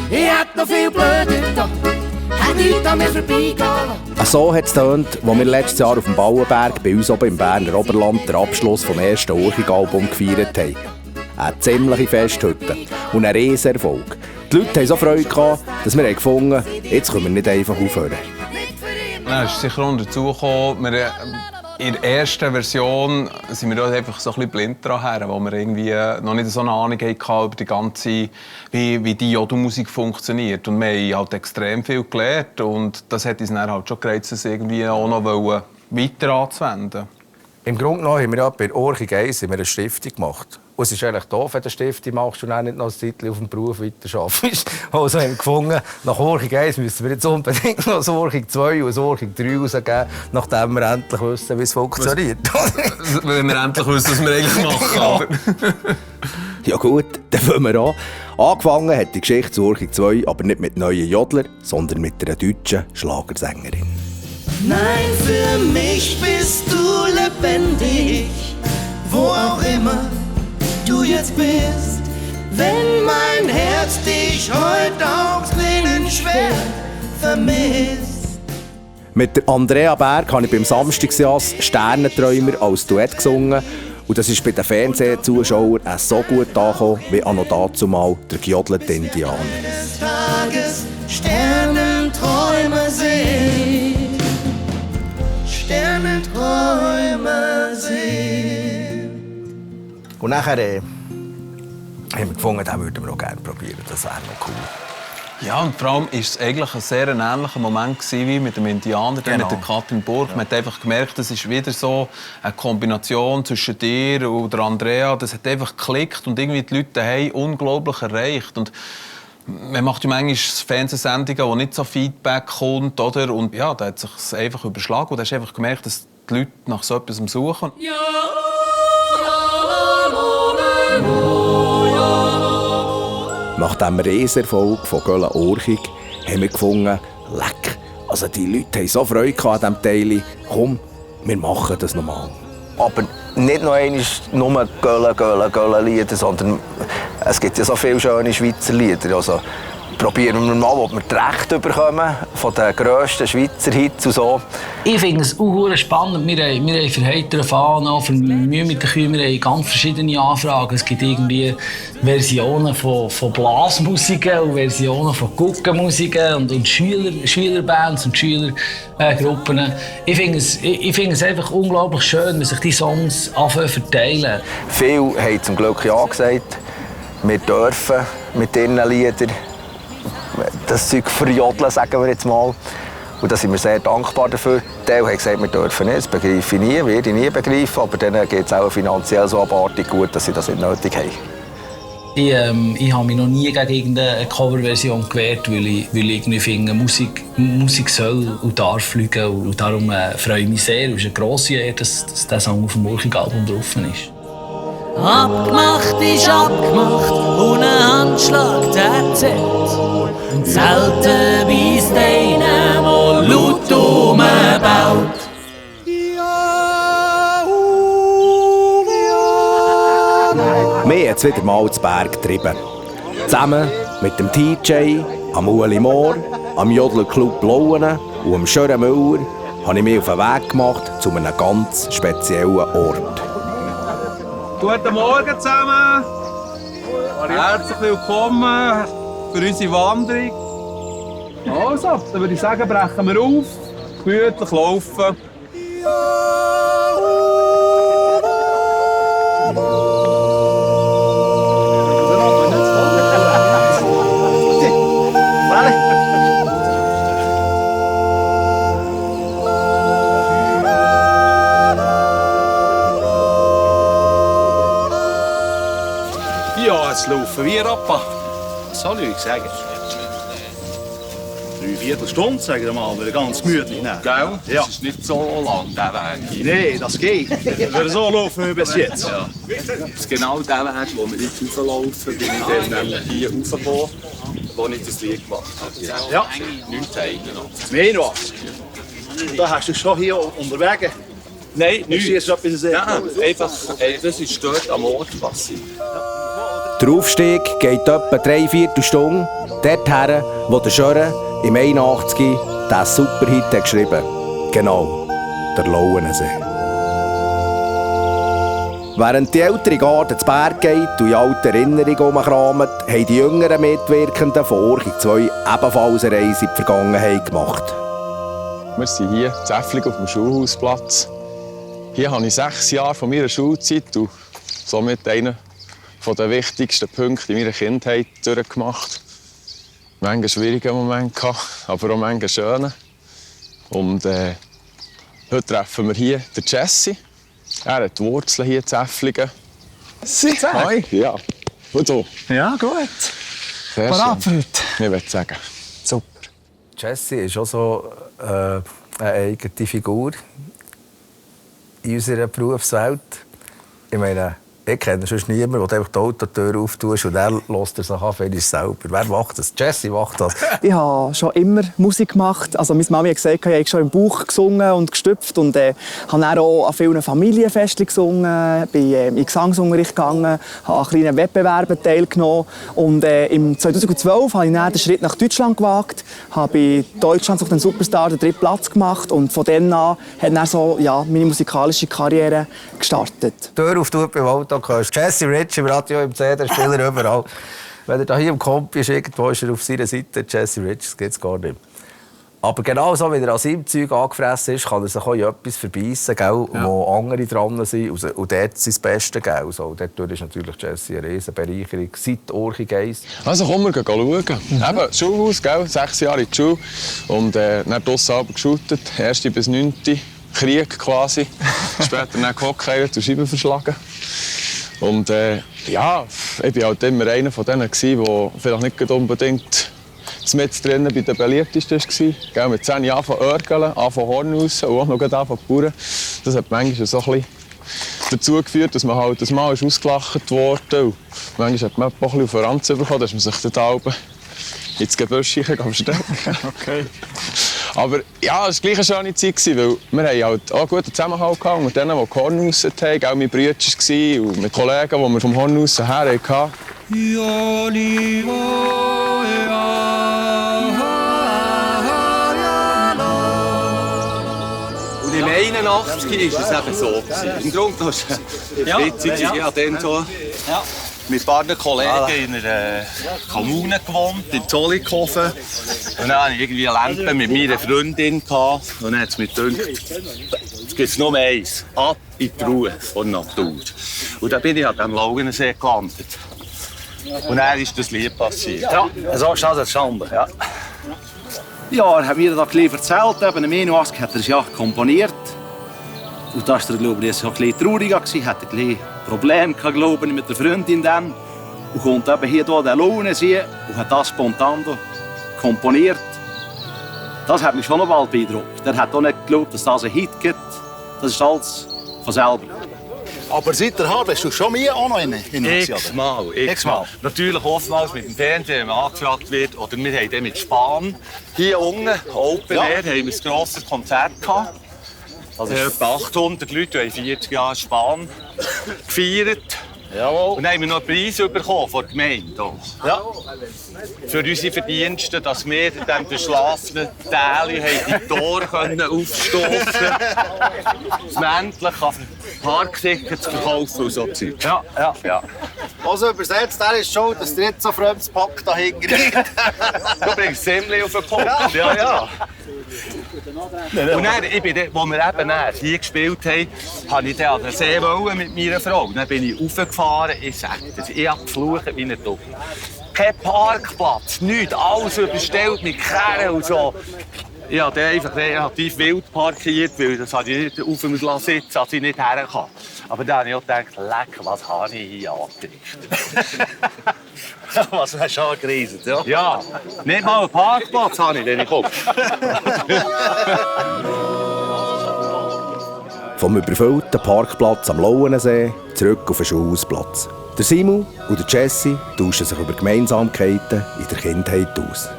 Ich hätte noch viel blöder da, hätte nichts an mir vorbeigehen. So hat es getönt, als wir letztes Jahr auf dem Bauenberg bei uns oben im Berner Oberland den Abschluss vom ersten Urchig-Album gefeiert haben. Eine ziemliche Festhütte und ein Riesenerfolg. Die Leute hatten so Freude gehabt, dass wir gefunden haben, jetzt können wir nicht einfach aufhören. Es ist sicher auch dazugekommen, in der ersten Version sind wir einfach so ein bisschen blind daran, wo wir irgendwie noch nicht so eine Ahnung hatten über die ganze, wie die Jodelmusik funktioniert. Und wir haben halt extrem viel gelernt und das hat uns dann halt schon gereizt, das irgendwie auch noch weiter anzuwenden. Im Grunde genommen haben wir ja bei Orchig 1 eine Stiftung gemacht. Und es ist eigentlich doof, wenn du eine Stiftung machst und dann nicht noch ein Zeitchen auf dem Beruf weiterarbeitest. Also haben wir gefunden, nach Orchig 1 müssen wir jetzt unbedingt noch ein Orchig 2 und ein Orchig 3 rausgeben, nachdem wir endlich wissen, wie es funktioniert. Wenn wir endlich wissen, was wir eigentlich machen. Ja gut, dann fangen wir an. Angefangen hat die Geschichte zu Orchig 2 aber nicht mit neuen Jodlern, sondern mit einer deutschen Schlagersängerin. Nein, für mich bist du lebendig, wo auch immer du jetzt bist. Wenn mein Herz dich heute aufs Klingenschwert vermisst. Mit der Andrea Berg habe ich beim Samstagsjass «Sternenträumer» als Duett gesungen. Und das ist bei den Fernsehzuschauern auch so gut angekommen, wie auch noch dazumal der gejodelte Indianer. Eines Tages Sternenträumer sehen, Sternenträumer sehen. Und nachher haben wir gefunden, das würden wir auch gerne probieren. Das wäre noch cool. Ja, und vor allem war es eigentlich ein sehr ähnlicher Moment wie mit dem Indianer, mit der Katrin Burg. Ja. Man hat einfach gemerkt, es ist wieder so eine Kombination zwischen dir und der Andrea. Das hat einfach geklickt und irgendwie die Leute haben unglaublich erreicht. Und man macht ja manchmal Fernsehsendungen, wo nicht so Feedback kommt, oder? Und ja, da hat sich es einfach überschlagen. Und da hast du einfach gemerkt, dass die Leute nach so etwas suchen. Ja, nach diesem Riesenerfolg von Göller Orchig haben wir gefunden, leck, also die Leute haben so Freude an diesem Teil. Komm, wir machen das nochmal. Aber nicht noch einmal nur Göller-Lieder, sondern es gibt ja so viele schöne Schweizer Lieder. Also probieren wir mal, ob wir die Rechte bekommen von den grössten Schweizer Hits und so. Ich finde es auch spannend. Wir haben für Heiter Fahnen, für Mühe mit den Kühen, wir haben ganz verschiedene Anfragen. Es gibt irgendwie Versionen von Blasmusiken und Versionen von Guckenmusiken und Schülerbands und Schülergruppen. Ich finde es einfach unglaublich schön, wenn sich die Songs anfangen zu verteilen. Viele haben zum Glück ja gesagt, wir dürfen mit ihren Liedern das Zeug verjodeln, sagen wir jetzt mal. Und da sind wir sehr dankbar dafür. Die Teil haben gesagt, wir dürfen nicht, das begreife ich nie, werde ich nie begreifen, aber denen geht es auch finanziell so abartig gut, dass sie das nicht nötig haben. Ich habe mich noch nie gegen irgendeine Coverversion gewehrt, weil ich irgendwie finde, Musik soll und darf fliegen. Und darum freue ich mich sehr. Es ist eine grosse Ehre, dass dieser Song auf dem Orchig-Album drauf ist. Abgemacht ist abgemacht, ohne Handschlag der zählt. Und selten beißt einer, der laut rumbaut. Wir haben es wieder mal zu Berg getrieben. Zusammen mit dem TJ, am Ueli Mohr, am Jodlerclub Blauen und am Schören Müller habe ich mich auf den Weg gemacht zu einem ganz speziellen Ort. Guten Morgen zusammen. Herzlich willkommen für unsere Wanderung. Also, dann würde ich sagen, brechen wir auf, gemütlich laufen. Ja, jetzt laufen wir ab. Was soll ich sagen? 3/4 Stunde, sagen wir mal, wieder ganz gemütlich. Ne? Gell? Ja. Das ist nicht so lang, der Weg. Nee, das geht. Wir so laufen wir bis jetzt. Ja. Das ist genau der Weg, wo wir jetzt rauflaufen, bin ich dann nämlich hier raufgekommen, wo ich das Lied gemacht habe. Ja. 1981. Mehr noch. Da hast du schon hier unterwegs Nein, nichts. Ja, einfach, das ist dort am Ort passiert. Der Aufstieg geht etwa 3/4 Stunden dorthin, wo der Schöre im 81 diesen Superhit hat geschrieben. Genau, der Lauenensee. Während die ältere Garde zu Berg geht und in alten Erinnerungen herumkramt, haben die jüngeren Mitwirkenden von Orchig 2 ebenfalls eine Reise in die Vergangenheit gemacht. Wir sind hier in Zäffling auf dem Schulhausplatz. Hier habe ich 6 Jahre von meiner Schulzeit und somit einen der wichtigsten Punkte in meiner Kindheit durchgemacht. Manche schwierige Momente, aber auch manche schöne. Und heute treffen wir hier den Jesse. Er hat die Wurzeln hier in Zäfflingen. Hi. Ja. Und du? Ja, gut. Sehr Parat für schön. heute. Ich würde sagen. Super. Jesse ist auch so eine eigene Figur in unserer Berufswelt. Ich meine, ich kenne sonst niemanden, der einfach die Autotür auftust und er lässt sich an, für sich selber. Wer macht das? Jesse macht das. Ich habe schon immer Musik gemacht. Also meine Mami hat gesagt, ich habe schon im Bauch gesungen und gestüpft und habe dann auch an vielen Familienfesten gesungen, bin in Gesangsunterricht gegangen, habe an kleinen Wettbewerben teilgenommen und im 2012 habe ich dann den Schritt nach Deutschland gewagt, habe in Deutschland sucht den Superstar den 3. Platz gemacht und von dann an hat dann so, ja, meine musikalische Karriere gestartet. Tür auf Tür beim Auto gehörst. Jesse Rich im Radio, im CD-Spieler, überall. Wenn er hier im Kompi ist, irgendwo ist er auf seiner Seite. Jesse Rich, das gibt es gar nicht. Aber genau so, wie er an seinem Zeug angefressen ist, kann er sich auch in etwas verbeissen, wo andere dran sind und dort sein Bestes geben. Also, dort ist natürlich Jesse eine riesen Bereicherung, seit Orchig 1. Also komm, wir schauen. Eben, Schulhaus, gell? 6 Jahre in die Schule. Und dann draussen geshootet, 1. bis 9. Krieg quasi. Später dann gehockt und Scheiben verschlagen. Und ja, ich war halt immer einer von denen, der vielleicht nicht unbedingt mit drinnen bei den beliebtesten war. Mit 10 Jahren von Örgeln, von Horn raus und auch noch von Bauern. Das hat manchmal so ein bisschen dazu geführt, dass man halt das Mal ausgelacht wurde. Und manchmal hat man auch ein bisschen auf den Ranz bekommen, dass man sich dann halb ins Gebüsch verstecken. Okay. Aber ja, es war gleich eine schöne Zeit, weil wir halt auch einen guten Zusammenhalt hatten mit denen, die Horn raus hatten. Auch mit Brüdern und mit Kollegen, die wir vom Horn raus her hatten. Und im 81 war es eben so. Im Grunde ist es witzig, ich habe dann so mit ein paar Kollegen in einer Kommune gewohnt, in Zollikofen. Und dann hatte ich irgendwie eine Lampe mit meiner Freundin. Und dann hat es mir gedacht, es gibt nur eins, ab in die Ruhe von der Natur. Und dann bin ich an diesem Lauenensee gelandet. Und dann ist das Lied passiert. Ja, so ist das entstanden. Ja. Ja, er hat mir das erzählt. Eben, im 81 hat er es ja komponiert. Und da war er, glaube ich, so ein bisschen trauriger. Er hatte ein bisschen Probleme, glaube ich, mit der Freundin dann. Und kommt eben hier den Lauenensee und hat das spontan komponiert. Das hat mich schon noch bald beeindruckt. Er hat auch nicht geglaubt, dass das ein Hit gibt. Das ist alles von selber. Aber seit der Hart hast du schon mehr auch noch in X-mal. Natürlich oftmals mit dem Fernsehen, wenn man angefragt wird. Oder wir haben dann mit Span hier unten, Open Air, haben wir ein grosses Konzert gehabt. Also etwa 800 Leute, die 40 Jahre Span gefeiert. Jawohl. Und dann haben wir noch einen Preis bekommen von der Gemeinde. Ja. Für unsere Verdienste, dass wir in diesem verschlafenen Teil die Tore aufstoßen konnten. Dass man endlich Parktickets verkaufen und so Zeug. Ja. Also übersetzt, er ist schon, dass der nicht so fremdes Pack dahinter liegt. Du bringst ziemlich auf den Punkt. Ja. Und dann, als wir eben hier gespielt haben, wollte ich an den See mit meiner Frau. Dann bin ich raufgefahren. Ich sage das, ich habe geflucht wie ein Dumm. Kein Parkplatz, nichts, alles überstellt mit Kerren und so. Ich habe einfach relativ wild parkiert, weil das hatte ich nicht auf dem sitzen, dass ich nicht herkam. Aber dann habe ich auch gedacht, leck, was habe ich hier angerichtet? Was hast du angerichtet, ja? Ja, nicht mal einen Parkplatz habe ich, den ich komme. Vom überfüllten Parkplatz am Lauenensee zurück auf den Schulhausplatz. Der Simon und der Jesse tauschen sich über Gemeinsamkeiten in der Kindheit aus.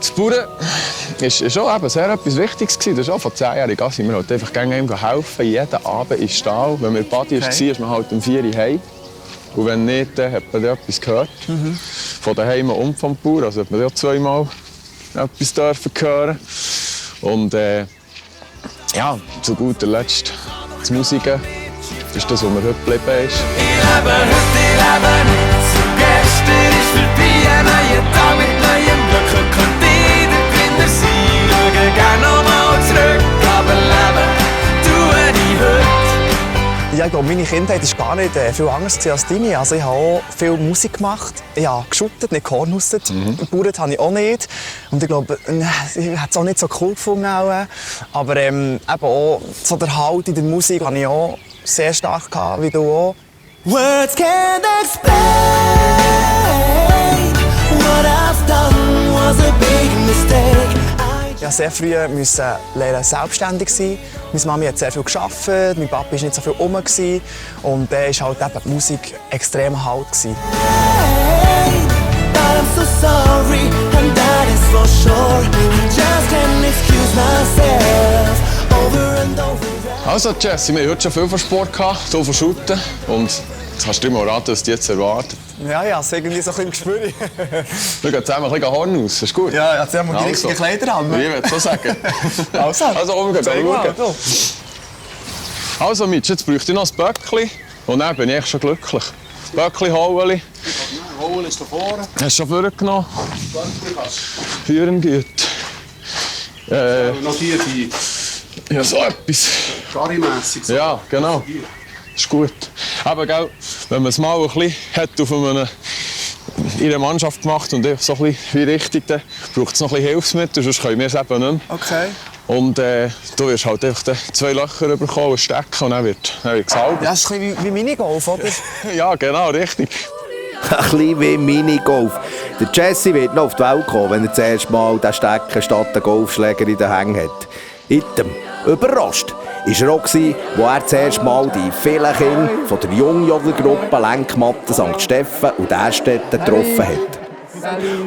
Das Bauern ist schon eben sehr etwas Wichtiges gewesen. Das war auch vor 10 Jahren. Wir wollten einfach gerne ihm helfen, jeden Abend in den Stall. Wenn wir Badi war, ist man halt um 4 Uhr heim. Und wenn nicht, dann hat man etwas gehört. Von daheim und vom Bauern. Also hat man ja 2-mal etwas dürfen hören. Und ja, zu guter Letzt das Musiken. Das ist das, was mir heute geblieben ist. Ich lebe heute, ich lebe nicht so. Gestern ist vorbei, ein neuer Tag mit neuem Glück. Heute könnte ich der Kinder sein. Schaue gerne nochmal zurück, aber leben tue ich heute. Ja, ich glaube, meine Kindheit war gar nicht viel anders als deine. Also ich habe auch viel Musik gemacht. Ich habe geschuttet, nicht gehornhustet. Gebaut habe ich auch nicht. Und ich glaube, ich hätte es auch nicht so cool gefunden. Aber eben auch so der Halt in der Musik hatte ich auch sehr stark gehabt, wie du auch. Words can't explain what I've done was a big mistake. Ich musste sehr früh lernen, selbstständig sein. Meine Mami hat sehr viel gearbeitet, mein Papa war nicht so viel rum. Und dann war halt eben die Musik extrem Halt. But I'm so sorry, and that is for sure. I just can't excuse myself over and over. Also Jesse, wir haben heute schon viel von Sport gehabt, hier von Shooten. Und jetzt kannst du dir mal raten, was dich jetzt erwartet. Ja, ja, es irgendwie so ein bisschen Gespür. Wir gehen zusammen ein bisschen Horn aus, ist gut? Ja, jetzt haben wir die richtigen Kleider an. Ich würde so sagen. Also komm, wir gehen schauen. Also Mitch, jetzt bräuchte ich noch ein Böckchen und dann bin ich schon glücklich. Böckchen, Houli. Holen ist da vorne. Hast du schon vorgenommen? Führen gut. Noch hier die Ja, so etwas. Currymässig. So. Ja, genau. Ist gut. Aber gell, wenn man es mal ein bisschen hat auf in einer Mannschaft gemacht und so ein bisschen wie richtig, dann braucht es noch ein bisschen Hilfsmittel, sonst können wir es eben nicht mehr. Okay. Und du wirst halt einfach 2 Löcher bekommen, stecken und dann wird gesalbt. Ja, das ist ein bisschen wie Minigolf, oder? Ja, genau, richtig. Ein bisschen wie Minigolf. Der Jesse wird noch auf die Welt kommen, wenn er das erste Mal den Stecker statt den Golfschläger in den Hängen hat. Item. Überrascht war er auch, als er das erste Mal die vielen Kinder von der Jungjodlergruppe Lenkmatte St. Steffen und Därstetten getroffen hat.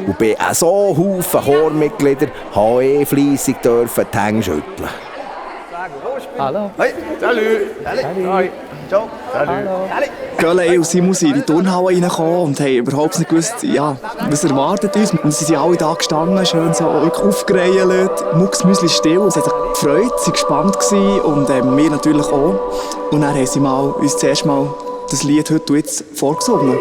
Und bei so Haufen Chormitgliedern durfte ich fleissig die Hände schütteln. Hallo. Hey, salut. Hi. Ciao. Gölle und Simon sind in die Turnhalle reingekommen und haben überhaupt nicht gewusst, ja, was erwartet uns. Und sie sind alle da gestanden, schön so aufgereiht, mucksmüsli still. Und sie haben sich gefreut, sie waren gespannt gewesen, und wir natürlich auch. Und dann haben sie uns zuerst mal das Lied «Heute und jetzt» vorgesungen.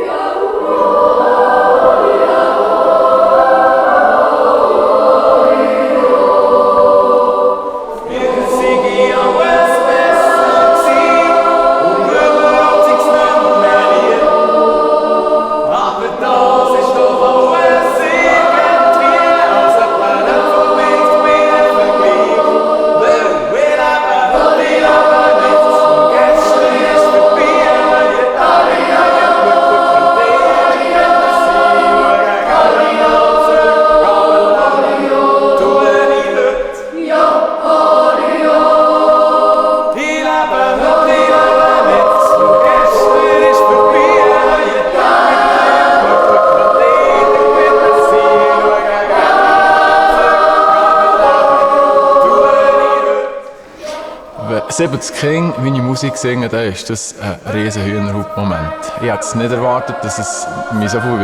Wenn 70 Kinder meine Musik singen, dann ist das ein riesen Hühnerhaut-Moment. Ich hätte es nicht erwartet, dass es mich so viel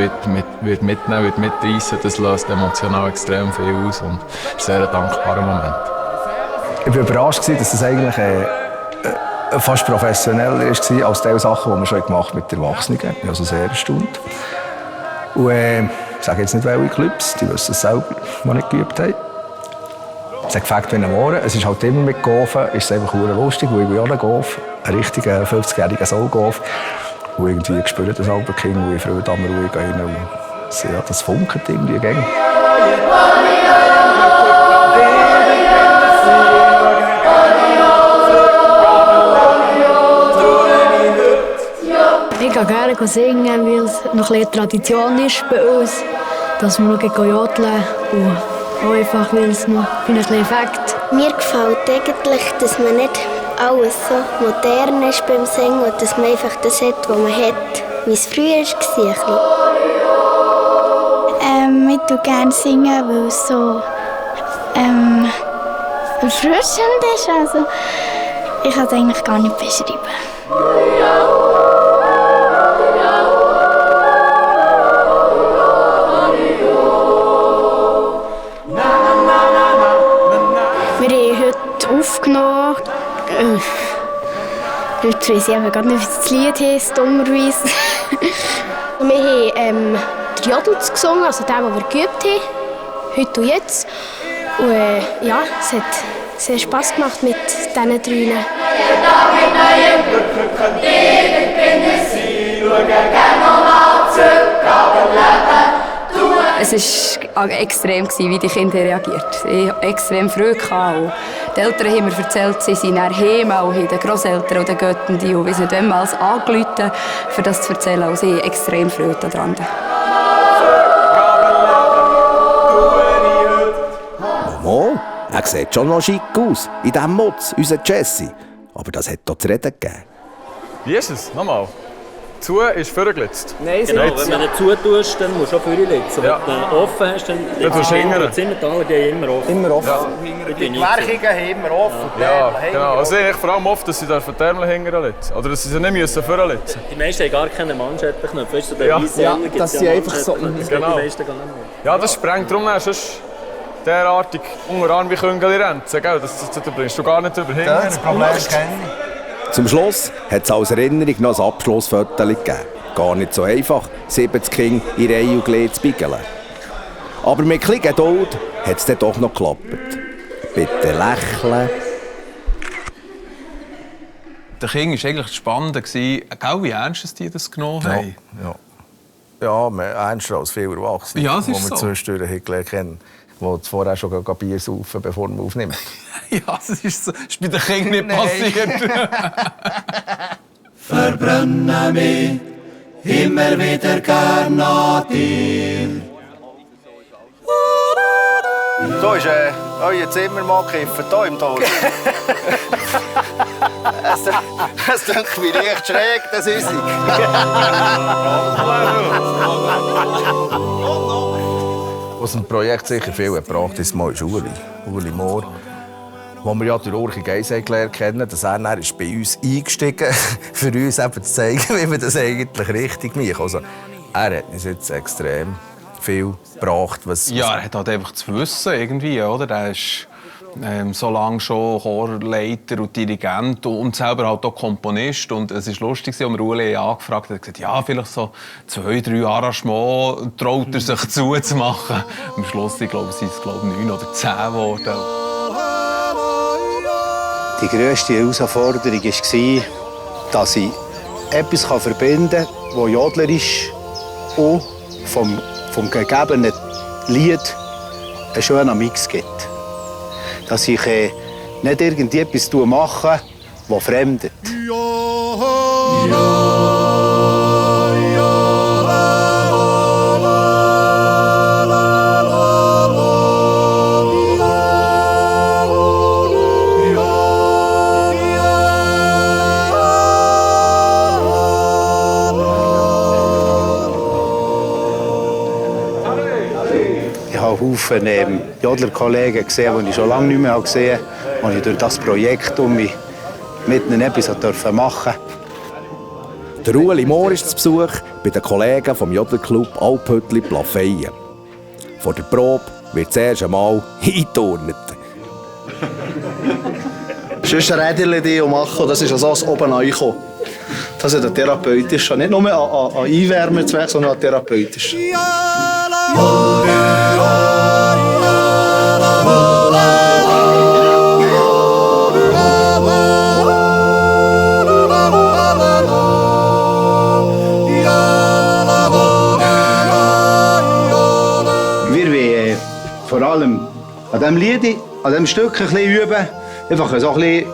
wird mitnehmen wird, mitreißen. Das löst emotional extrem viel aus und ist ein sehr dankbarer Moment. Ich war überrascht, dass es eigentlich fast professioneller war als die Sachen, die wir schon gemacht haben mit Erwachsenen. Ich bin also sehr erstaunt. Und ich sage jetzt nicht, welche Clubs, die wissen es selber, die nicht geübt haben. Es hat gefällt wie ein Ohren. Es ist halt immer mit Golfen, ist es einfach lustig, weil ich bin auch ein Golf, ein richtiger 50-jähriger Soul-Golf. Und irgendwie spürt das Alberkind, wo ich Freude am Ruhe rein. Und ja, das funkelt irgendwie gegen. Ich gehe gerne singen, weil es noch ein bisschen Tradition ist bei uns, dass wir noch jodeln und auch einfach, weil es noch ein bisschen Effekt. Mir gefällt eigentlich, dass man nicht alles so modern ist beim Singen und dass man einfach das hat, was man hat, wie es früher war. Ich gerne singen, weil es so erfrischend ist. Also, ich kann es eigentlich gar nicht beschreiben. Wir haben heute aufgenommen. Heute weiss ich aber gar nicht, wie das Lied heisst, dummerweise. Wir haben den Jodels gesungen, also den, den wir geübt haben, heute und jetzt. Und ja, es hat sehr Spass gemacht mit diesen drei. Es war extrem, wie die Kinder reagiert haben. Ich hatte extrem Freude. Die Eltern haben mir erzählt, sie sind nach Hause und haben den Grosseltern und den Göttern und weiss nicht, wann alles angerufen, um das zu erzählen. Und sie haben extrem Freude daran. Mama, er sieht schon noch schick aus, in diesem Mutz, unser Jesse. Aber das hat doch zu reden gegeben. Wie ist es? Nochmal. Zu ist vorgelitzt. Nein, genau, wenn man ihn zutust, dann musst du auch vorlitzen. Ja. Wenn du ihn offen hast, dann tust du hingern. Die Simmentaler gehen immer offen. Immer offen. Ja. Die Gewerkungen haben immer offen. Ja, genau. Also ich vor allem oft, dass sie da von die Ärmel hingern litzen. Oder dass sie sie nicht müssen vorlitzen. Die meisten haben gar keine Manschettenknöpfe. Weißt du, der Ja. weiße Ja, Ärmel gibt's dass sie einfach so- Manschettenknöpfe. Genau. Die meisten gar nicht mehr. Ja, das sprengt darum sonst derartig Unterarm wie Küngeli-Ränze. Das bringst du gar nicht überhin. Das Problem kenne ich. Zum Schluss hat es als Erinnerung noch ein Abschlussfoto gegeben. Gar nicht so einfach, 70 Kinder in Reihe und Glied zu biegeln. Aber mit ein bisschen Geduld hat es dann doch noch geklappt. Bitte lächeln. Der Kind war eigentlich spannend, wie ernst die das genommen haben. Ja, ernster als viele Erwachsene, Ja, das ist die wir so. zwischendurch kennen, die vorher schon Bier saufen, bevor man aufnimmt. Ja, das ist so. Das ist bei den Kindern nicht passiert. Verbrenne mich immer wieder gern an dir. Da ist euer Zimmermann gekifft, hier im Tor. Es denkt mir recht schräg, das ist sie. Was ein Projekt sicher viel gebracht ist, mal ist Uli Mohr. Wo wir ja durch Urchi Geisegler kennen, dass er dann ist bei uns eingestiegen für uns eben zu zeigen, wie wir das eigentlich richtig machen. Also, er hat uns jetzt extrem viel gebracht. Ja, er hat halt einfach zu wissen, irgendwie, oder? Er ist so lange schon Chorleiter und Dirigent und selber halt auch Komponist. Und es ist lustig, als wir Uli angefragt haben, er hat gesagt, ja, vielleicht so 2-3 Arrangements traut er sich zu machen. Am Schluss, ich glaube, sind es 9 oder 10 geworden. Die grösste Herausforderung war, dass ich etwas verbinden kann, das jodlerisch und vom gegebenen Lied einen schönen Mix gibt. Dass ich nicht irgendetwas mache, das fremdet. Ich habe Haufen Jodler-Kollegen gesehen, die ich schon lange nicht mehr gesehen habe, die ich durch das Projekt mit ihnen etwas machen durfte. Der Uli Mohr ist zu Besuch bei den Kollegen vom Jodlerclub Alphütli Plafeyen. Vor der Probe wird das erste Mal eingeturnt. Sonst ein Räderchen machen, das ist also oben reinkommen. Das ist therapeutisch, nicht nur an Einwärmezweck, sondern an therapeutisch. Wir wollen vor allem an diesem Lied, an diesem Stück ein bisschen üben, einfach so ein bisschen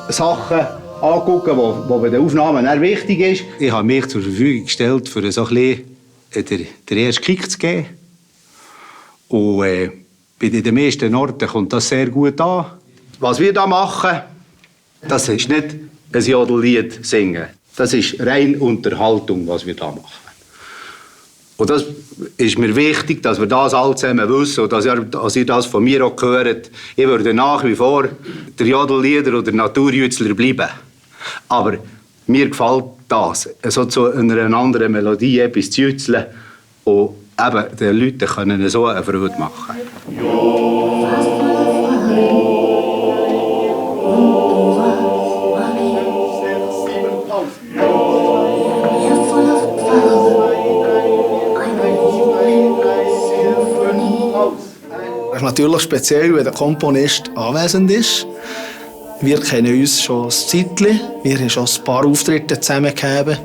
Sachen angucken, die bei den Aufnahmen dann wichtig ist. Ich habe mich zur Verfügung gestellt, für so ein bisschen den ersten Kick zu geben. Und bei den meisten Orten kommt das sehr gut an. Was wir hier machen, das ist nicht ein Jodellied singen. Das ist rein Unterhaltung, was wir hier machen. Und das ist mir wichtig, dass wir das alle zusammen wissen und dass ihr das von mir auch hört. Ich würde nach wie vor der Jodellieder oder der Naturjützler bleiben. Aber mir gefällt das, so zu einer anderen Melodie etwas zu jützeln und eben den Leuten können so eine Freude machen. Es ist natürlich speziell, wenn der Komponist anwesend ist. Wir kennen uns schon ein Zeitchen. Wir haben schon ein paar Auftritte zusammen gehabt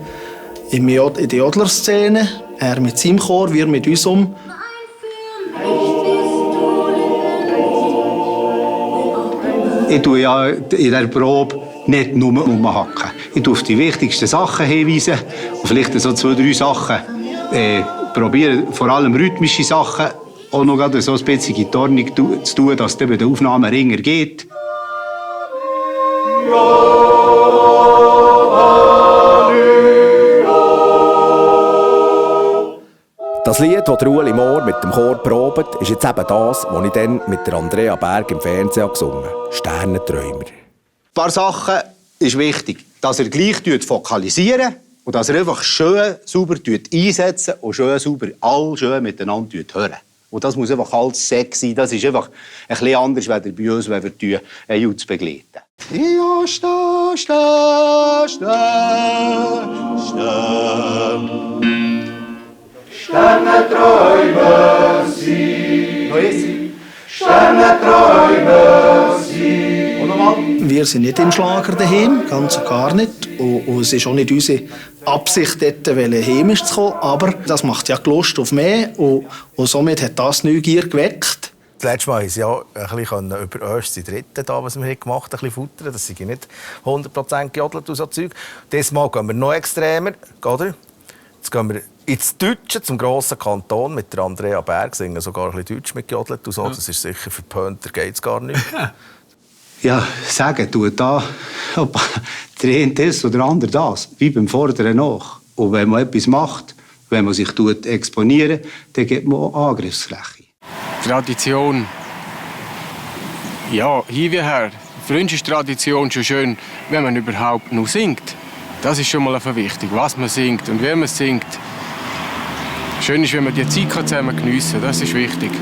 in der Jodler-Szene. Er mit seinem Chor, wir mit unserem. Ich tue ja in dieser Probe nicht nur umhacken. Ich tue auf die wichtigsten Sachen hinweisen und vielleicht so 2, 3 Sachen. Probiere vor allem rhythmische Sachen auch noch so ein bisschen in die Ordnung zu tun, dass es bei der Aufnahme ringer geht. Das Lied, das Ueli Mohr mit dem Chor probt, ist jetzt eben das, was ich dann mit der Andrea Berg im Fernsehen gesungen habe. «Sternenträumer». Ein paar Sachen ist wichtig, dass er gleich fokalisieren und dass er einfach schön sauber einsetzen und schön sauber alle schön miteinander hören. Und das muss einfach alles sexy sein. Das ist einfach ein bisschen anders als bei uns, wenn wir einen Jutz begleiten. Ja, steh, steh, steh, steh. Sternenträumer sind. Noch eins. Sternenträumer sind. Und nochmal. Wir sind nicht im Schlager daheim, ganz und gar nicht. Und es ist auch nicht unsere Absicht, dort heimisch zu kommen. Aber das macht ja die Lust auf mehr. Und somit hat das Neugier geweckt. Das letzte Mal haben sie ja ein bisschen über erst die Dritte, da, was wir gemacht haben, ein bisschen futtern. Das sind nicht 100% gejodelt und so Zeug. Dieses Mal gehen wir noch extremer, oder? Jetzt gehen wir ins Deutsche, zum grossen Kanton, mit der Andrea Berg, singen sogar ein bisschen Deutsch mit gejodelt und so. Ja. Das ist sicher verpönt, da geht es gar nicht. Ja, sagen tut da, ob der eine das oder der andere das, wie beim Vorderen nach. Und wenn man etwas macht, wenn man sich exponiert, dann gibt man auch Angriffsfläche. Tradition. Ja, hier wie her. Für uns ist Tradition schon schön, wenn man überhaupt noch singt. Das ist schon mal wichtig, was man singt und wie man singt. Schön ist, wenn man die Zeit zusammen geniessen kann. Das ist wichtig.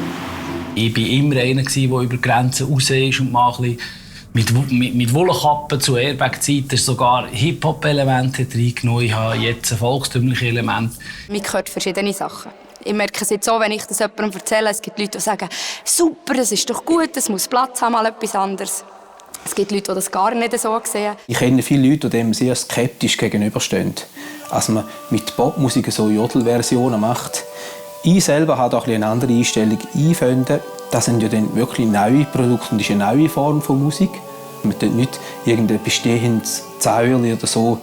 Ich war immer einer, der über die Grenzen raus ist und mal ein bisschen mit Wollkappen zu Airbag-Zeiten sogar Hip-Hop-Elemente reingenommen. Ich habe jetzt ein volkstümliches Element. Man hört verschiedene Sachen. Ich merke es jetzt so, wenn ich das jemandem erzähle, es gibt Leute, die sagen, super, das ist doch gut, es muss Platz haben, mal etwas anderes. Es gibt Leute, die das gar nicht so sehen. Ich kenne viele Leute, die dem sehr skeptisch gegenüberstehen. Als man mit Popmusik so Jodelversionen macht. Ich selber habe auch eine andere Einstellung. Ich finde, das sind ja dann wirklich neue Produkte und ist eine neue Form von Musik. Man tut nicht irgendein bestehendes Zäuerchen oder so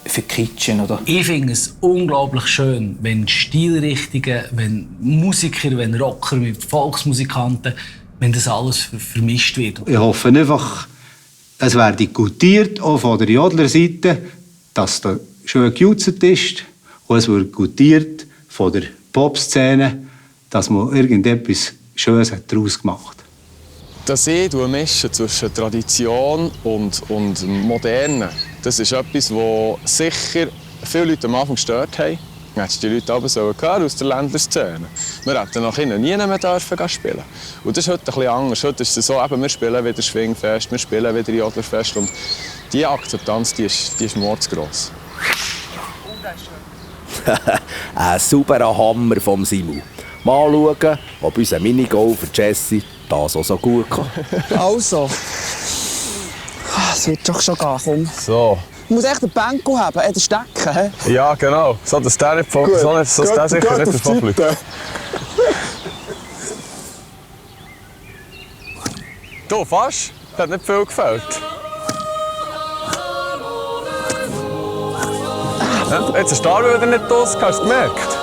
verkitschen. Oder? Ich finde es unglaublich schön, wenn Stilrichtungen, wenn Musiker, wenn Rocker mit Volksmusikanten, wenn das alles vermischt wird. Ich hoffe einfach, es werde gutiert, auch von der Jodler-Seite, dass da schön gejutzt ist. Und es wird gutiert von der Pop-Szene, dass man irgendetwas Schönes daraus gemacht hat. Das Mischen zwischen Tradition und Moderne, das ist etwas, das sicher viele Leute am Anfang gestört haben. Dann hättest du die Leute aber so aus der Ländlerszene. Wir hätten nach innen nie mehr dürfen spielen. Und das ist heute ein bisschen anders. Heute ist es so, eben, wir spielen wieder Schwingfest, wir spielen wieder Jodlerfest. Und diese Akzeptanz, die ist mordsgross. Ein sauberer Hammer vom Simon. Mal schauen, ob unser Minigolf für Jessie das auch so gut kann. Also. Es wird doch schon gehen, komm. So. Ich muss echt den Benko haben, den Stecken. He? Ja, genau. So, dass der nicht sicher nicht davon fliegt. Du, fast? Das hat nicht viel gefällt. Ja, jetzt ist der wieder nicht los, hast du gemerkt?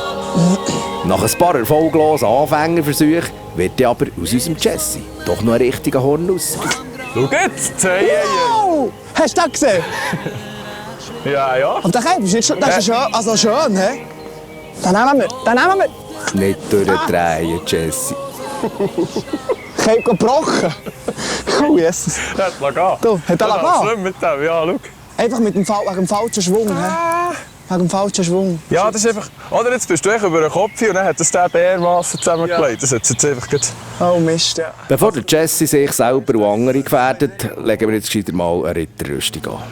Nach ein paar erfolglosen Anfängerversuchen wird aber aus unserem Jessie doch noch ein richtiger Horn raus. Schau jetzt! Wow! Hast du das gesehen? Ja. Und der Käfer ist nicht schön, das ist schön, also schön, hä? Den nehmen wir. Nicht durchdrehen, Jesse. Ich habe gebrochen. Oh, Jesus. Hat man gehen. Du, hat er gehen? Schlimm mit dem, ja, schau. Einfach wegen dem falschen Schwung. Wegen dem falschen Schwung. Ja, das ist einfach... Oder jetzt bist du echt über den Kopf und dann hat das der dermassen zusammengelegt. Das hat jetzt einfach gut. Oh Mist, ja. Bevor der Jesse sich selber und andere gefährdet, legen wir jetzt gescheiter mal eine Ritterrüstung an.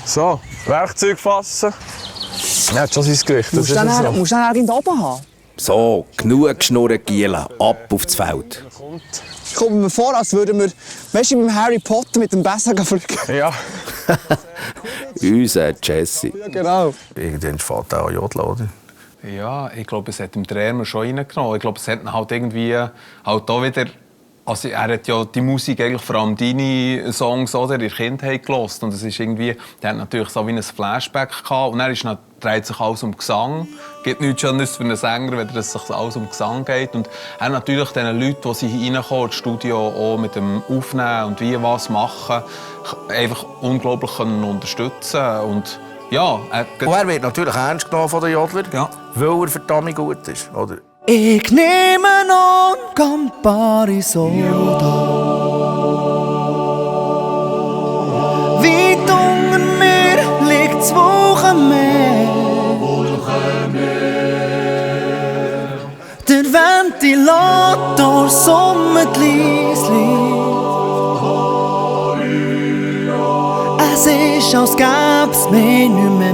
So, Werkzeug fassen. Ja, hat schon sein Gericht. Musst du dann oben haben? So, genug geschnurren, Giela. Ab aufs Feld. Ich komme mir vor, als würden wir, weißt du, mit Harry Potter mit dem Besen fliegen. Ja. Unser Jesse. Ja, genau. Irgendwann fährt auch jodeln, oder? Ja, ich glaube, es hat dem Trainer schon reingenommen. Ich glaube, es hat ihn halt irgendwie halt auch wieder... Also er hat ja die Musik eigentlich vor allem deine Songs oder in der Kindheit gehört. Und es ist irgendwie... Der hat natürlich so wie ein Flashback gehabt. Und dann dreht sich alles um Gesang. Es gibt nichts Schöneres für einen Sänger, wenn es sich alles um Gesang geht. Und er hat natürlich den Leuten, die sie reinkommen, ins Studio auch mit dem Aufnehmen und wie was machen, einfach unglaublich unterstützen. Und ja, er wird natürlich ernst genommen von den Jodler, weil er verdammt gut ist, oder? Ich nehme an Campari Soda. Weit unter mir liegt das Wochenmeer. Der Ventilator summt leislich. Es ist, als gäb's mich nicht mehr.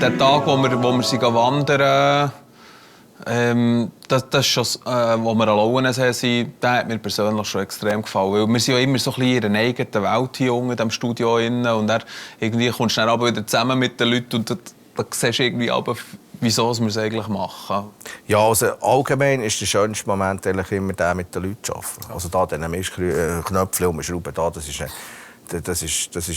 Der Tag, wo wir sind wandern, das ist schon, wo wir an Lauensee sind, der hat mir persönlich schon extrem gefallen. Weil wir sind ja immer so ein bisschen in einer eigenen Welt hier unten in diesem Studio. Und irgendwie kommst du dann aber wieder zusammen mit den Leuten und da siehst du irgendwie aber, wieso wir es eigentlich machen. Ja, also allgemein ist der schönste Moment eigentlich immer der, mit den Leuten zu arbeiten. Also da, diesen Mistknöpfchen umschrauben, das ist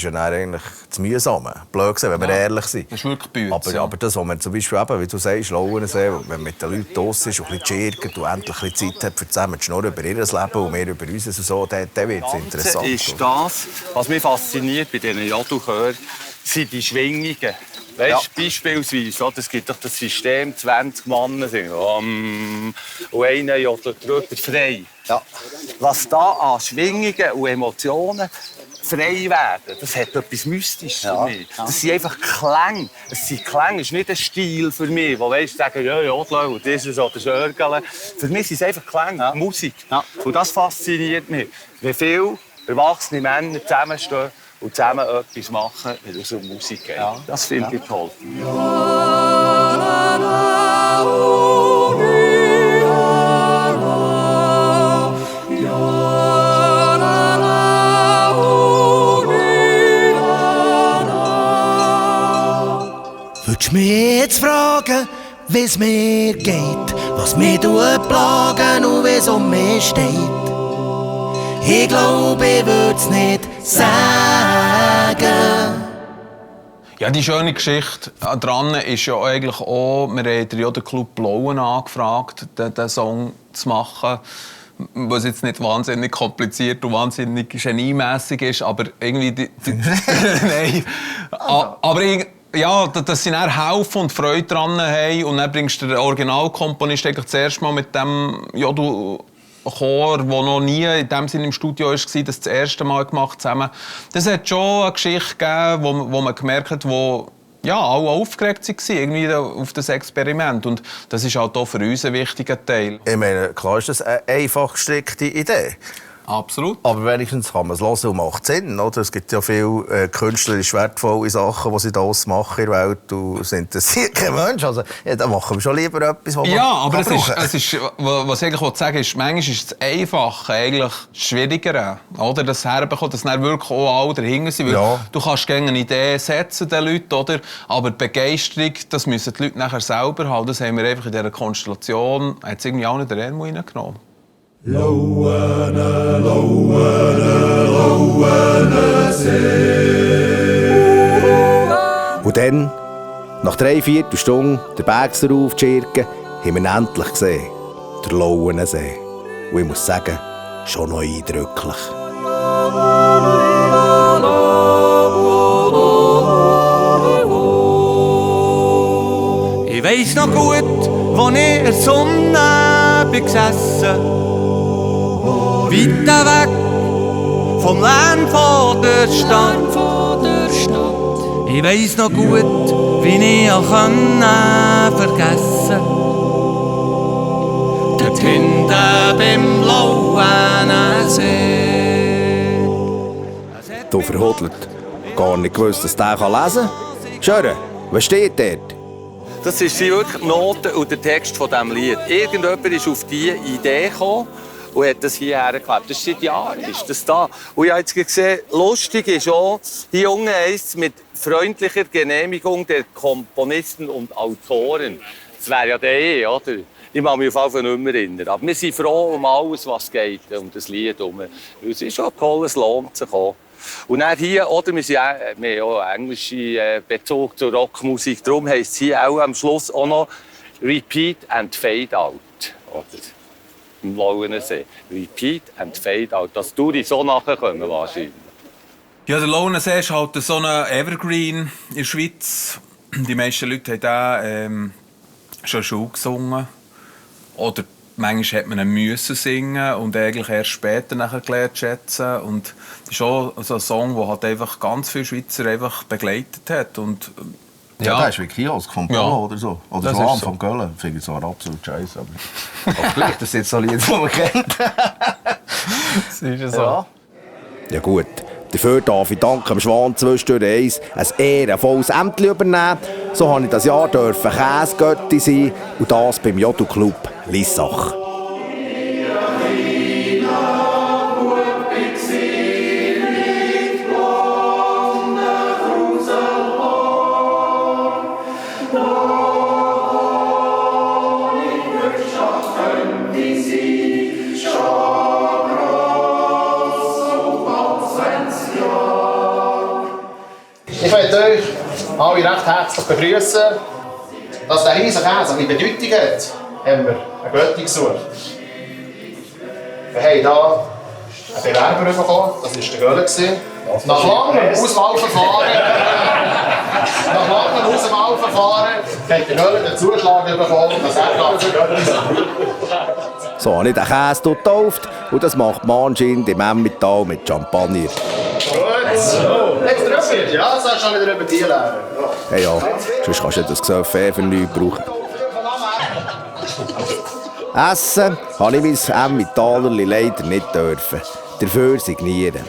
ja dann eigentlich das Mühsame. Blöd gesagt, wenn wir ehrlich sind. Das ist wirklich Bütze, aber das, was man zum Beispiel eben, wie du sagst, Lauensee, wenn man mit den Leuten draussen ist und ein bisschen chirgt und endlich ein bisschen Zeit hat, für zusammen zu schnurren über ihr Leben und wir über uns und so, dann wird es interessant. Ist das, was mich fasziniert bei diesen Jodelchören, sind die Schwingungen. Weißt, beispielsweise, es gibt doch das System, 20 Männer singen und einer jodelt drüber frei. Ja. Was da an Schwingungen und Emotionen frei werden, das hat etwas Mystisches für mich. Das sind einfach Klänge. Es sind Klänge, es ist nicht ein Stil für mich, wo weißt, sagen, ja, Jodeln und dieses oder Schörgeln. Für mich sind es einfach Klänge, Musik. Und das fasziniert mich. Wie viele erwachsene Männer zusammenstehen und zusammen etwas machen, wenn es um Musik geht. Das finde ich toll. Würdest du mich jetzt fragen, wie es mir geht, was mich plagen und wie es um mich steht? Ich glaube, ich würde es nicht sagen. Ja, die schöne Geschichte daran ist ja eigentlich auch, wir haben den Jodelclub Blauen angefragt, diesen Song zu machen. Was jetzt nicht wahnsinnig kompliziert und wahnsinnig geniemässig ist, aber irgendwie... Nein. Aber ja, dass sie dann helfen und Freude daran haben und dann bringst du den Originalkomponist eigentlich zuerst mal mit dem Jodelchor, der noch nie in dem Sinne im Studio war, das erste Mal gemacht zusammen. Das hat schon eine Geschichte gegeben, wo man gemerkt hat, wo ja, alle aufgeregt waren irgendwie auf das Experiment. Und das ist halt auch für uns ein wichtiger Teil. Ich meine, klar ist das eine einfach gestrickte Idee. Absolut. Aber wenigstens kann man es hören und macht Sinn. Oder? Es gibt ja viele künstlerisch wertvolle Sachen, die sie daraus machen in der Welt. Und es interessiert kein Mensch. Also, ja, da machen wir schon lieber etwas, was ja, aber es ist, was ich eigentlich sagen will, ist, manchmal ist das Einfache eigentlich schwieriger. Oder? Das herbekommen, dass dann wirklich auch alle dahinter sind. Ja. Du kannst gerne eine Idee setzen, den Leuten, oder? Aber die Begeisterung, das müssen die Leute nachher selber haben. Das haben wir einfach in dieser Konstellation, hat es irgendwie auch nicht den Ärmel reingenommen. Lauene, Lauene, Lauene Und dann, nach 3/4 Stunden, den Berg darauf zu schirken, haben wir ihn endlich gesehen. Der Lauensee. Und ich muss sagen, schon noch eindrücklich. weiss noch gut, wo ich in der Sonne bin gesessen. Weit weg vom Lärm von der Stadt. Ich weiss noch gut, wie ich auch vergessen konnte. Dort hinten beim blauen See. Du verhudelt. Gar nicht gewusst, dass der lesen kann. Schöre, was steht dort? Das sind wirklich die Noten und der Text von diesem Lied. Irgendjemand ist auf diese Idee gekommen und hat das hierher geklebt. Das ist seit Jahren ist das da. Und ich habe jetzt gesehen, lustig ist auch, hier unten heisst es mit freundlicher Genehmigung der Komponisten und Autoren. Das wäre ja der, oder? Ich kann mich auf jeden Fall nicht mehr erinnern. Aber wir sind froh um alles, was geht, um das Lied herum. Es ist auch toll, es lohnt sich auch. Und dann hier, oder, wir haben auch einen englischen Bezug zur Rockmusik. Darum heisst es hier auch am Schluss auch noch Repeat and Fade Out. Oder? Im Blauen See. Repeat and Fade Out. Das tue ich so nachkommen wahrscheinlich. Ja, der Launensee ist halt so ein Evergreen in der Schweiz. Die meisten Leute haben den schon Schule gesungen. Oder manchmal hat man ihn müssen singen und eigentlich erst später nachher gelernt zu schätzen. Und das ist auch so ein Song, der halt einfach ganz viele Schweizer einfach begleitet hat. Und, ja, der ist wie Kiosk vom Köln oder so. Oder das so so. vom Köln. Ich finde es zwar absolut scheiße, aber vielleicht das jetzt so Lieder, die man kennt. Das ist ja so. Ja gut, dafür darf ich dank dem Schwan zwischendurch ein ehrenvolles Ämtchen übernehmen. So durfte ich das Jahr Käsegötti sein und das beim Jodelclub Lissach. Ich möchte euch alle recht herzlich begrüßen. Dass der riesige Käse eine Bedeutung hat, haben wir eine Götti gesucht. Wir haben hier einen Bewerber bekommen, das war der Gölle. Nach langem Auswahlverfahren hat der Gölle den Zuschlag bekommen, dass er für Gölle So habe ich den Käse getauft und das macht man anscheinend im Emmental mit Champagner. Gut. Jetzt drüber, ja, das sollst du schon wieder über die lernen. Hey ja, sonst kannst du das Gesöff für nichts brauchen. Essen habe ich mein Emmentalerli leider nicht dürfen. Dafür signieren.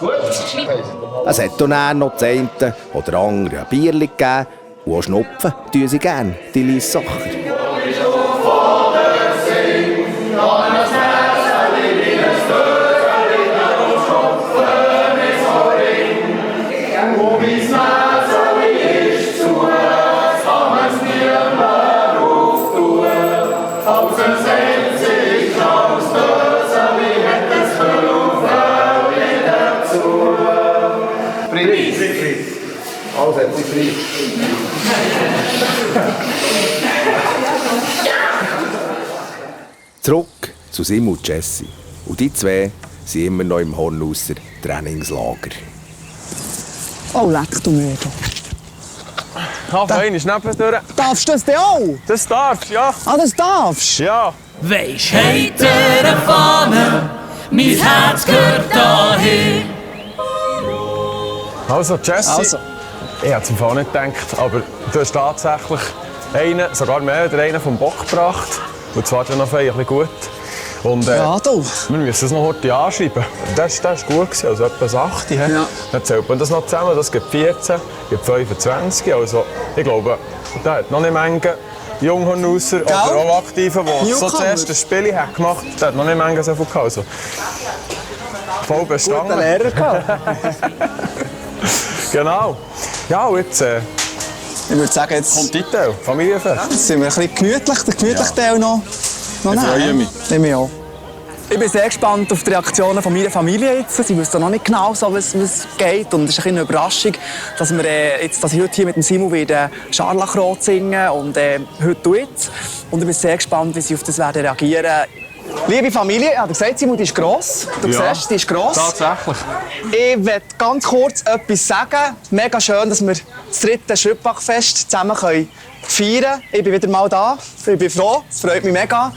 Gut. Es hat dann noch das eine oder andere ein Bierli gegeben. Und auch schnupfen tun sie gerne, die Lissacher. Alles hat sich frei. Zurück zu Sim und Jessie. Und die zwei sind immer noch im Hornhauser Trainingslager. Oh, leck du Möder. Fein ist nebendurch. Darfst du das denn auch? Das darfst du, ja. Ah, das darfst du? Ja. Weisst heitere Fahne, mein Herz gehört dahin. Also, Jessie, Also. ich hätte es im Fall nicht gedacht, aber du hast tatsächlich einen, sogar mehr als einen vom Bock gebracht. Und zwar dann noch ein bisschen gut. Und, Ja, du. Wir müssen es noch heute anschreiben. Das war gut, also etwa 8. Ja. Dann zählt man das noch zusammen, das gibt 14, gibt 25. Also ich glaube, da hat noch nicht Menge Junghornhauser oder auch Aktive, die so das erste Spiel haben gemacht haben. Da hat noch nicht Menge so viel gehabt. Also, voll bestanden. Guten Lehrer gehabt. Genau. Ja, und jetzt Ich würde sagen, jetzt kommt die Teil, Familienfest. jetzt sind wir ein bisschen gemütlich, den gemütlichen Teil noch Ich freue mich. Ich mich auch. Ich bin sehr gespannt auf die Reaktionen von meiner Familie jetzt. Sie wissen noch nicht genau, so, was geht. Und es ist eine Überraschung, dass ich heute hier mit dem Simon Scharlachrot singen und heute duett. Und ich bin sehr gespannt, wie sie auf das werden reagieren. Liebe Familie, ich habe gesagt, Simon, die ist gross. Du siehst, die ist gross. Tatsächlich. Ich möchte ganz kurz etwas sagen. Mega schön, dass wir das 3. Schüppachfest zusammen feiern. Ich bin wieder mal da. Ich bin froh. Es freut mich mega.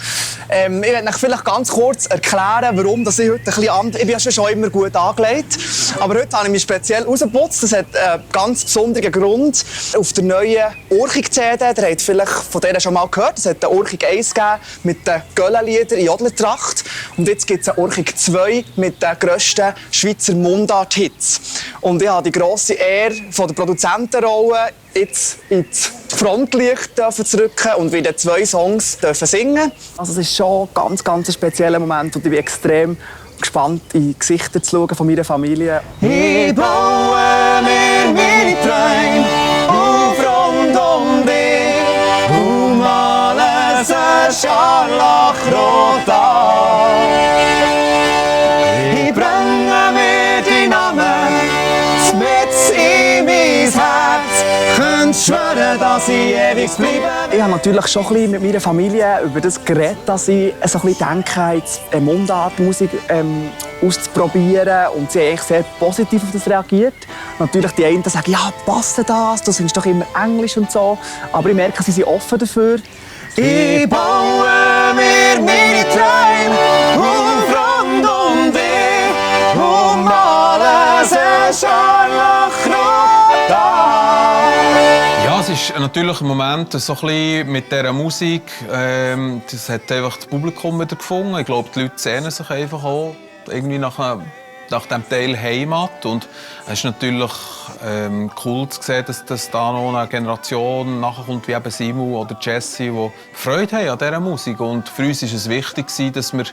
Ich werde euch vielleicht ganz kurz erklären, warum dass ich heute ein bisschen anders... Ich bin ja schon immer gut angelegt. Aber heute habe ich mich speziell rausgeputzt. Das hat einen ganz besonderen Grund. Auf der neuen Orchig-CD, ihr habt vielleicht von der schon mal gehört, es hat eine Orchig 1 gegeben mit den Göllenliedern in Jodlertracht. Und jetzt gibt es eine Orchig 2 mit den grössten Schweizer Mundart-Hits. Und ich habe die grosse Ehre von der Produzentenrolle jetzt ins Frontlicht zu rücken und wieder 2 Songs singen. Also es ist schon ein ganz spezieller Moment und ich bin extrem gespannt, in die Gesichter zu schauen von meiner Familie. Ich baue mir meine Träume auf rund um dich und male sie scharlachrot an. Ich bringe mir die Namen mit in mein Herz. Könnt schwören, dass ich ewig bleibe. Ich habe natürlich schon ein bisschen mit meiner Familie über das geredet, dass ich so ein bisschen denke, jetzt Mundartmusik auszuprobieren. Und sie haben eigentlich sehr positiv auf das reagiert. Natürlich die einen sagen, ja, passt das? Du singst doch immer Englisch und so. Aber ich merke, sie sind offen dafür. Ich baue mir meine Träume auf rund um dich und male sie scharlachrot an. Ja, es ist natürlich ein Moment so ein bisschen mit dieser Musik. Das hat einfach das Publikum wieder gefunden. Ich glaube, die Leute sehnen sich einfach auch irgendwie nach dem Teil Heimat. Und es ist natürlich cool zu sehen, dass da noch eine Generation nachkommt, wie eben Simu oder Jesse, die Freude haben an dieser Musik. Und für uns war es wichtig, dass wir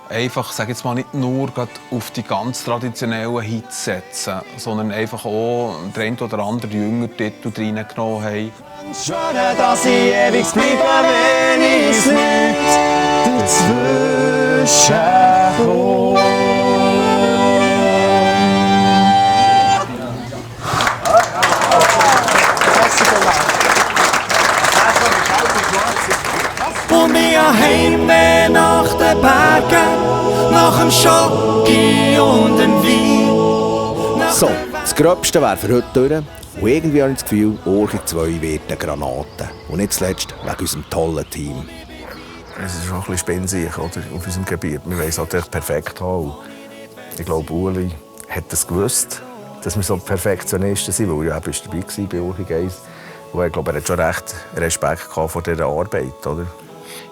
einfach, sage jetzt mal, nicht nur auf die ganz traditionellen Hits setzen, sondern einfach auch den einen oder anderen jüngeren Titel reingenommen haben. Ich schwöre, dass ich ewig bleibe, wenn ich nicht dazwischen komme. Und ich heimweh nach den Bergen, nach dem Schocki und dem Wein. So, das Gröbste wäre für heute durch. Und irgendwie habe ich das Gefühl, Orchig 2 wird eine Granate. Und nicht zuletzt wegen unserem tollen Team. Es ist schon ein bisschen spinnsig, oder, auf unserem Gebiet. Wir wollen es natürlich perfekt haben. Ich glaube, Uli hat es gewusst, dass wir so Perfektionisten sind, weil er ja dabei war bei Orchig 1. Und ich glaube, er hat schon recht Respekt vor dieser Arbeit, oder?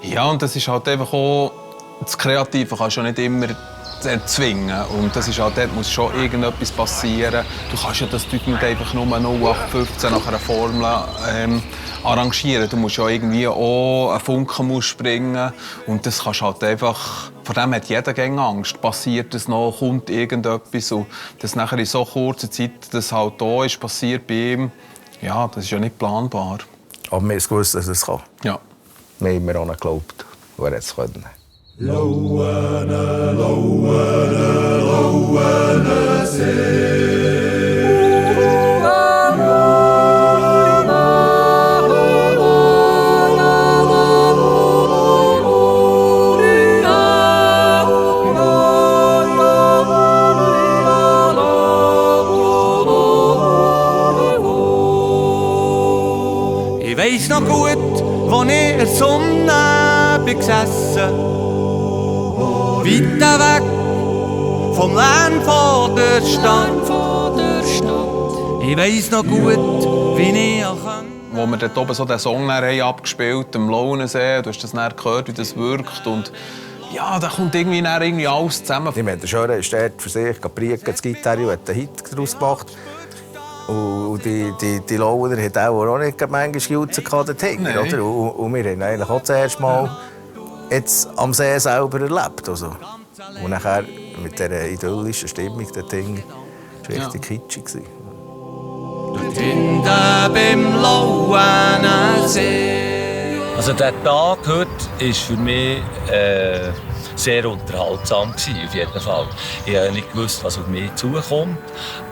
Ja, und das ist halt einfach auch, das Kreative kannst du nicht immer erzwingen. Und das ist halt, dort muss schon irgendetwas passieren. Du kannst ja das nicht einfach nur 0815 nach einer Formel arrangieren. Du musst ja irgendwie auch einen Funken springen. Und das kannst halt einfach, vor dem hat jeder gegen Angst. Passiert es noch, kommt irgendetwas. Und das nachher in so kurzer Zeit, das halt da ist passiert bei ihm, ja, das ist ja nicht planbar. Aber wir haben gewusst, dass es kann. Ja. Wir haben immer an ihn geglaubt, wo er es können. Ich weiss noch gut, wo ich in der Sonne bin gesessen. Weit weg vom Lärm von der Stadt. Ich weiss noch gut, wie ich kann. Wo wir dort oben so den Song abgespielt haben, am Launensee, du hast das dann gehört, wie das wirkt. Und ja, da kommt irgendwie alles zusammen. Der Schöre ist dort für sich gepriegt, die Gitarre und hat einen Hit daraus gemacht. Und die Launer hat auch nicht manchmal Jutze dort hinten, oder? Und wir haben eigentlich auch das erste Mal jetzt am See selber erlebt. Also. Und nachher mit dieser idyllischen Stimmung dort hinten, das war richtig kitschig. Dort hinten beim Lauenersee. Also der Tag heute war für mich sehr unterhaltsam, auf jeden Fall. Ich habe nicht gewusst, was auf mich zukommt,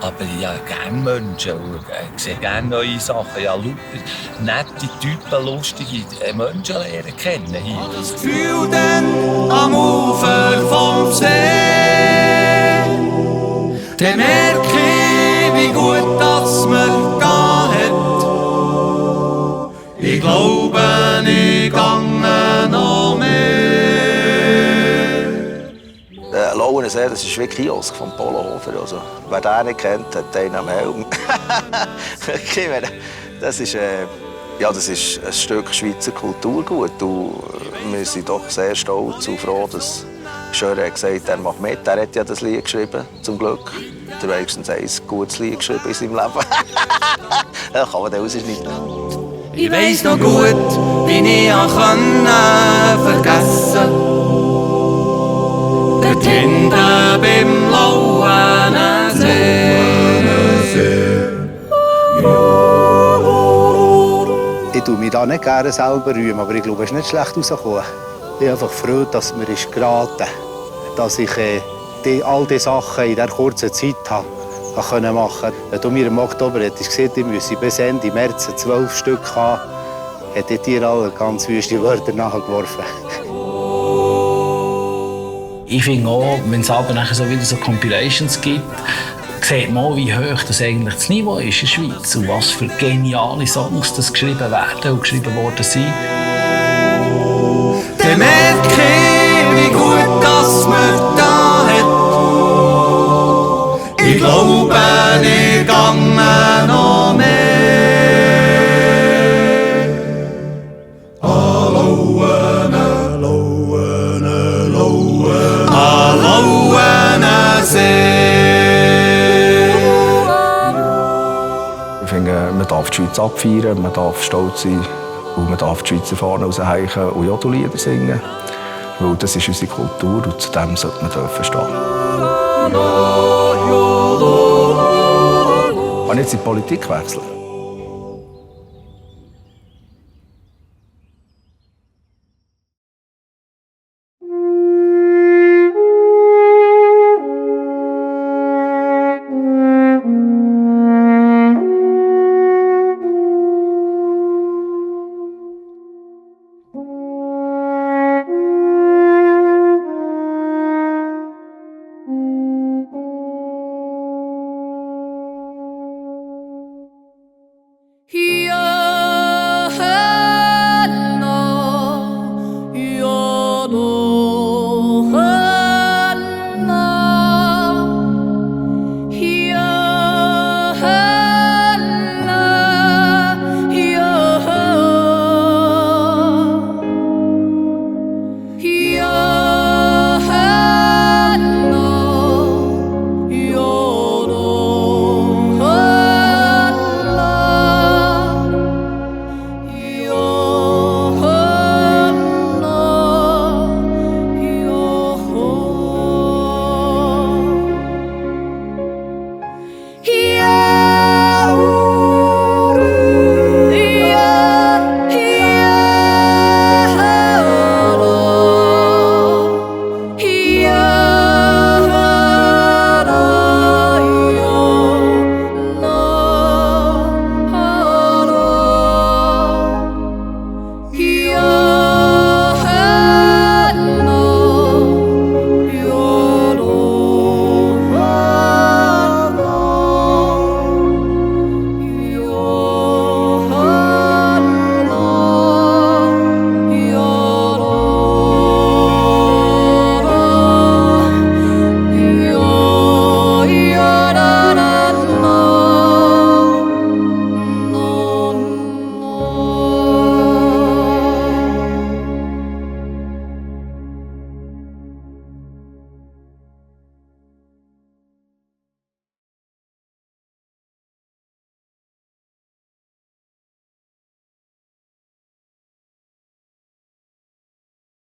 aber ich habe gerne Menschen und ich sehe gerne neue Sachen. Ich habe lauter nette Typen, lustige Menschen lernen kennen hier. Das Gefühl dann am Ufer vom See, dann merke ich, wie gut das mir geht. Ich glaube, ich gehe noch mehr. Lauensee, das ist wie Kiosk vom Polohofer. Also, wer den nicht kennt, hat einen am Helm. Das ist ein Stück Schweizer Kulturgut. Und wir sind doch sehr stolz und froh, dass Schöre gesagt hat, er macht mit. Er hat ja das Lied geschrieben, zum Glück. Er hat wenigstens ein gutes Lied geschrieben in seinem Leben. Das kann man dann rausschneiden. Ich weiss noch gut, wie ich vergessen konnte. Dort hinten beim Lauensee. Ich tue mich da nicht gerne selber rühmen, aber ich glaube, es ist nicht schlecht rausgekommen. Ich bin einfach froh, dass es mir geraten ist, dass ich all diese Sachen in dieser kurzen Zeit machen konnte. Wenn du mir im Oktober hättest gesehen, ich müsse bis Ende März 12 Stück haben, hätte ich dir alle ganz wüste Wörter nachgeworfen. Ich finde auch, wenn es aber nachher so wieder so Compilations gibt, sieht man, wie hoch das eigentlich das Niveau ist in der Schweiz und was für geniale Songs das geschrieben werden und geschrieben worden sind. Dann merke ich, wie gut das man da hat. Ich glaube, ich gehe noch mehr. Ich finde, man darf die Schweiz abfeiern, man darf stolz sein und man darf die Schweizer Fahne rausheichen und Jodellieder singen. Weil das ist unsere Kultur und zu dem sollte man stehen. Ich habe jetzt in die Politik gewechselt.